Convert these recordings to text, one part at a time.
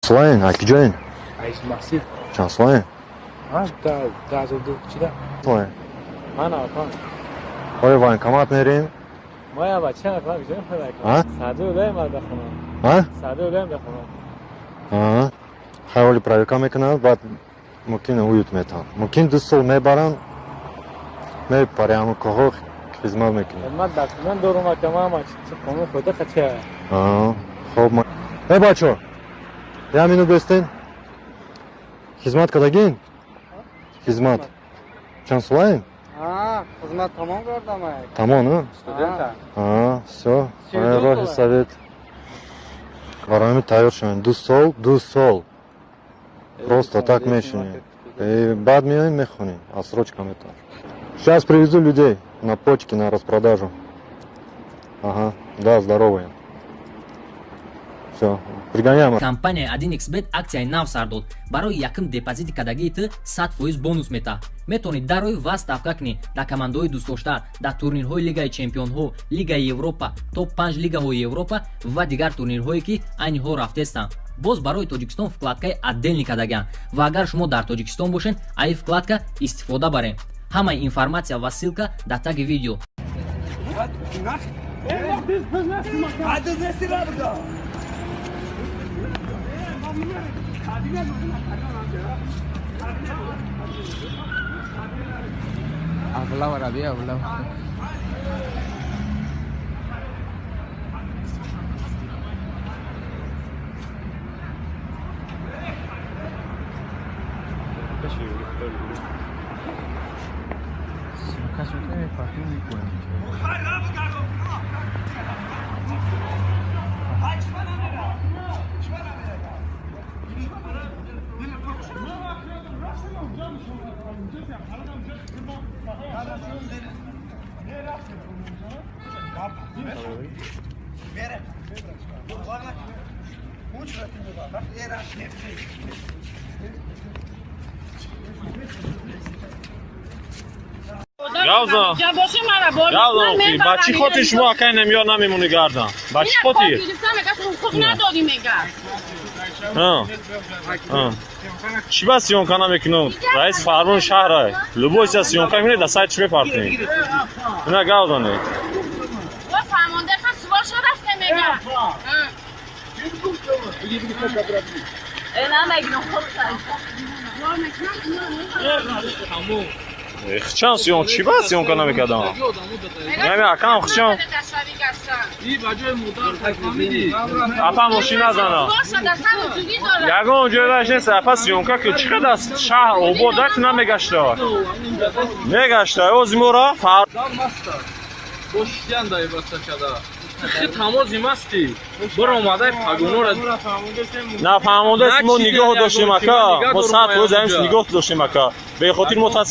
Солаен, а киҷоен? Айс массив. Чанд солаен? А, да, да, зуду чида? Солаен. Ман апа. Оё военкомат мерем? Моя бача апа киҷо А? Саду улаем да хона. А? Саду улаем да хона. А? Хайоли проверка мекунанд, баъд мумкин уют метаванд. Мумкин 2 сол мебаранд, мепари ҳамон коҳо хизмат мекунӣ. Ман документ дорум ака, ман чи қонун худа хача. А, хоб. Э, бачо, як минут бестен. Хизмат кардагин? Хизмат. Чанд солаем? А, хизмат тамом кардам. Тамом, а? Студента. А, всё. 32 Роҳи сола. Совет. Барои ҳамин тайёр шавем. 2 сол, 2 сол. Просто так мешинем. Баъд меоем, мехонем. Отсрочка метавон. Сейчас привезу людей на почки на распродажу. Ага, да, здоровые. Всё, пригоняем. Компанияи 1xBet аксияи нав сар дод. Барои якум депозити кардагии ту 100% бонус метаҳад. Метавонӣ дарои ва ставка кунӣ дар командаҳои дӯстдошта дар турнирҳои Лигаи чемпионҳо, Лигаи Европа, топ 5 лигаҳои Европа ва дигар турнирҳое, ки айни ҳол рафтестанд. Боз барои Тоҷикистон вкладкаи отдельный кардагианд ва агар шумо дар Тоҷикистон бошед, аи вкладка истифода барем. Ҳамаи информатсия ва ссылка дар таги видео. Hablaba arabia, hablaba. Гавза. Гавза, ба чӣ хотир шумо акай намёр намемонӣ гардан? Ба чӣ хотир? Ҳуқуқ надорӣ, мега. Чӣ ба съёмка намекунам? Раис фармон шаҳра. Любой са съёмка мекунед, да сайт чӣ мепартем? Ина гавзане. Ва фармонда ха сувор шо рафте, мега. Э, намегирам, хоб. Хчан съём, чӣ ба съёмка намекардам? Ями акам хчан. Апа мошин назана. Ягон ҷой ваш нест, апа съёмка ки чӣ қадар шаҳр обод дак намегашта. Мегашта, ози мора фар Бошидан дай бачачада. Тамози масти. Бир омадай пагонора. Нафаҳмондаст, мо нигоҳ доштем ака. Мо 100% ҳамин нигоҳ доштем ака. Бехотир мо та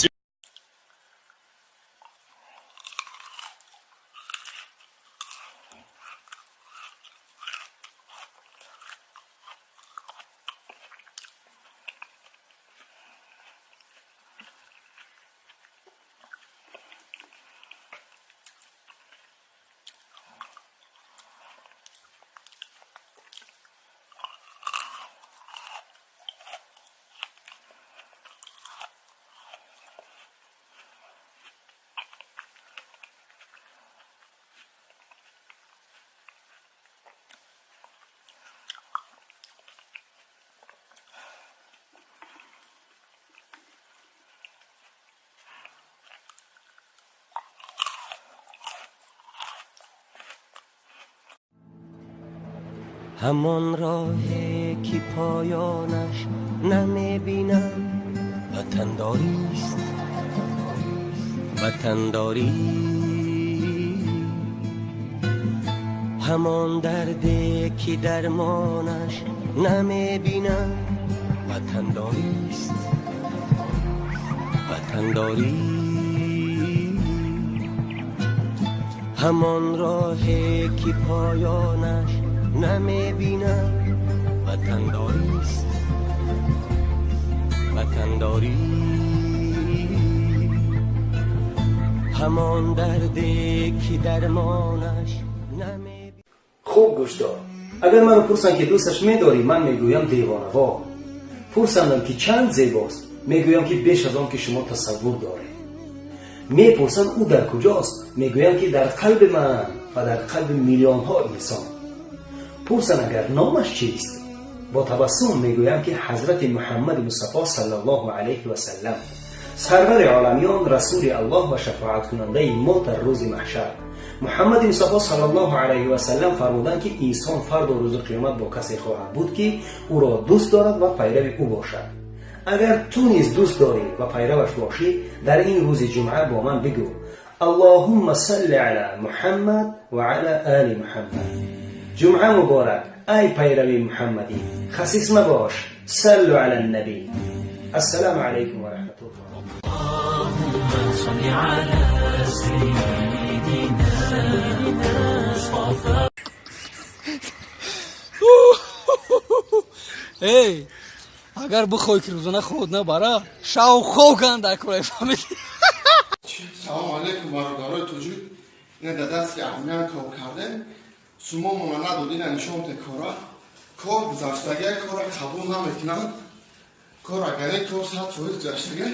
ҳамон роҳе ки поёнаш намебинам, ватандорист, ватандорӣ. Ҳамон дарде ки дармонаш намебинам, ватандорист, ватандорӣ. Ҳамон роҳе ки поёнаш намебинам, ватандорист, ватандорӣ. Ҳамон дарде ки дармонаш намебинам. Хуб гӯш дор. Агар маро пурсанд ки дӯсташ медорӣ, ман мегӯям девонавор. Пурсандам ки чанд зебост, мегӯям ки беш аз он ки шумо тасаввур доред. Мепурсанд ӯ дар куҷост, мегӯям ки дар қалби ман ва дар қалби миллионҳо инсон. Пурсанд агар номаш чист, бо табассум мегӯям ки ҳазрати Муҳаммади Мустафо саллаллоҳу алайҳи васаллам, сарвари оламиён, расули Аллоҳ ва шафоаткунандаи мо дар рӯзи маҳшар. Муҳаммади Мустафо саллаллоҳу алайҳи васаллам фармуданд ки инсон фардо рӯзи қиёмат бо касе хоҳад буд ки ӯро дӯст дорад ва пайрави ӯ бошад. Агар ту низ дӯст дорӣ ва пайраваш бошӣ, дар ин рӯзи ҷумъа бо ман бигӯ: Аллоҳумма салли ала Муҳаммад ва ала оли Муҳаммад. Ҷумъа муборак, ай пайрави Муҳаммадӣ, хасис мабош, саллу ала набӣ. Ассалому алайкум ва раҳматуллоҳ. Эй, агар бихоҳӣ ки рӯзона хоб набара, шав хоб кан дар кӯраи фамилӣ. Салому алайкум, бародарои тоҷик. Ина дар дасти армян кор кардем, сумомона надод. Ина нишон те кора, кор гузаштага, кора қабул намекунанд. Кор агаре кор 100% гузаштага,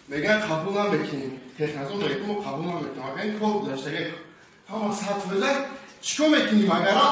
мегӯянд қабул намекунем. Техназон мегӯяд мо қабул намекунем. Агар ин кор гузаштага ҳама 100%, чӣ кор мекунем агара?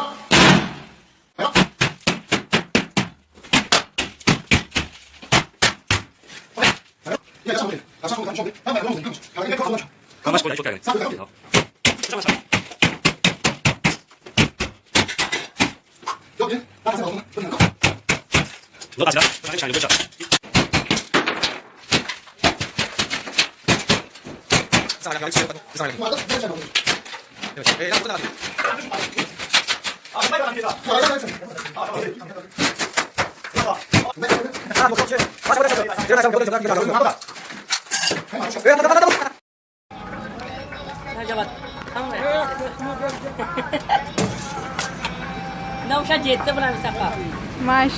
Маш,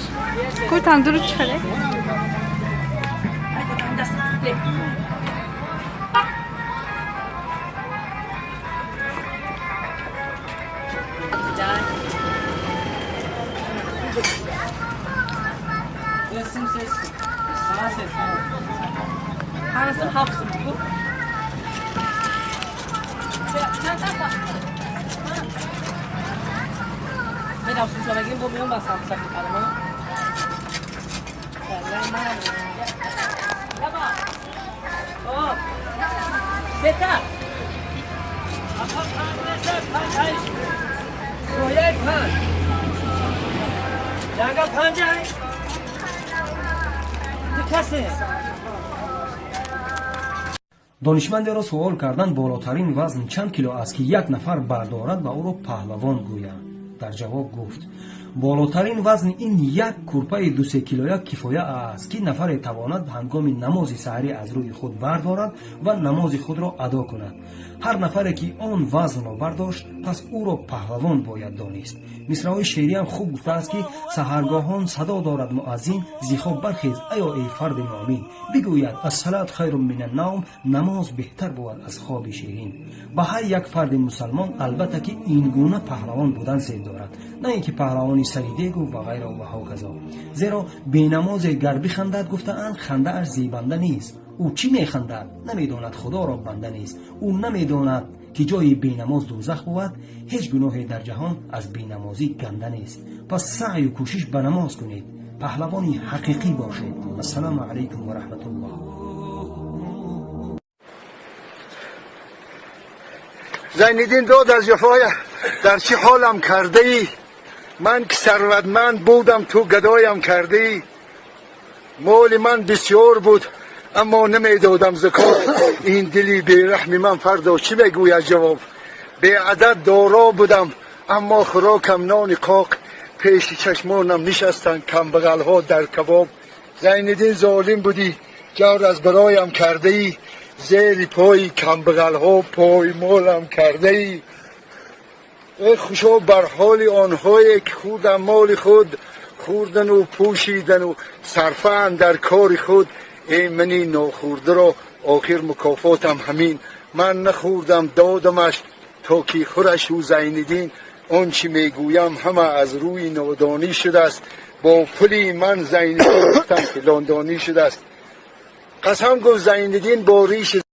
ку тандуру чӣ? Донишмандеро суол кардан болотарин вазн чанд кило аст ки як нафар бардорад ва ӯро паҳлавон гӯянд. Дар ҷавоб гуфт: болотарин вазни ин як курпаи дусе килоя кифоя аст ки нафаре тавонад ҳангоми намози саҳарӣ аз рӯи худ бардорад ва намози худро адо кунад. Ҳар нафаре ки он вазнро бардошт, пас ӯро паҳлавон бояд донист. Мисраҳои шеъриам хуб гуфтааст ки саҳаргоҳон садо дорад муаззин, зи хоб бархез аё эй фарди муъмин, бигӯяд ассалат хайрун минан навм, намоз беҳтар бувад аз хоби ширин. Ба ҳар як фарди мусалмон албатта ки ин гуна паҳлавон будан зеб дорад, на ин ки паҳлавони сари дегу ва ғайро ва ҳоказо. Зеро бенамозе гар бихандад, гуфтаанд, хандааш зебанда нест. Ӯ чӣ механдад? Намедонад худоро банда нест. Ӯ намедонад ки ҷои бенамоз дӯзах бувад. Ҳеҷ гуноҳе дар ҷаҳон аз бенамозӣ ганда нест. Пас саъю кӯшиш ба намоз кунед, паҳлавони ҳақиқӣ бошед. Ассалому алайкум ва раҳматуллоҳ. Зайниддин, дод аз ҷафоя дар чӣ ҳолам кардаӣ? Ман ки сарватманд будам, ту гадоям кардаӣ. Моли ман бисёр буд, аммо намедодам закот. Ин дили бераҳми ман фардо чӣ мегӯяд ҷавоб? Беадад доро будам, аммо хӯрокам нони қоқ. Пеши чашмонам нишастанд камбағалҳо дар кабоб. Зайниддин, золим будӣ, ҷавр аз бароям кардаӣ. Зери пои камбағалҳо поймолам кардаӣ. Эй хушо бар ҳоли онҳое ки хӯрданд моли худ, хӯрдану пӯшидану сарфаанд дар кори худ. Эй мани нохӯрдаро охир мукофотам ҳамин. Ман нахӯрдам, додамаш то ки хӯрашу Зайниддин. Он чи мегӯям ҳама аз рӯи нодонӣ шудааст. Бо пули ман Зайниддин гуфтам, ки лондонӣ шудааст. Қасам, гуфт Зайниддин бо риши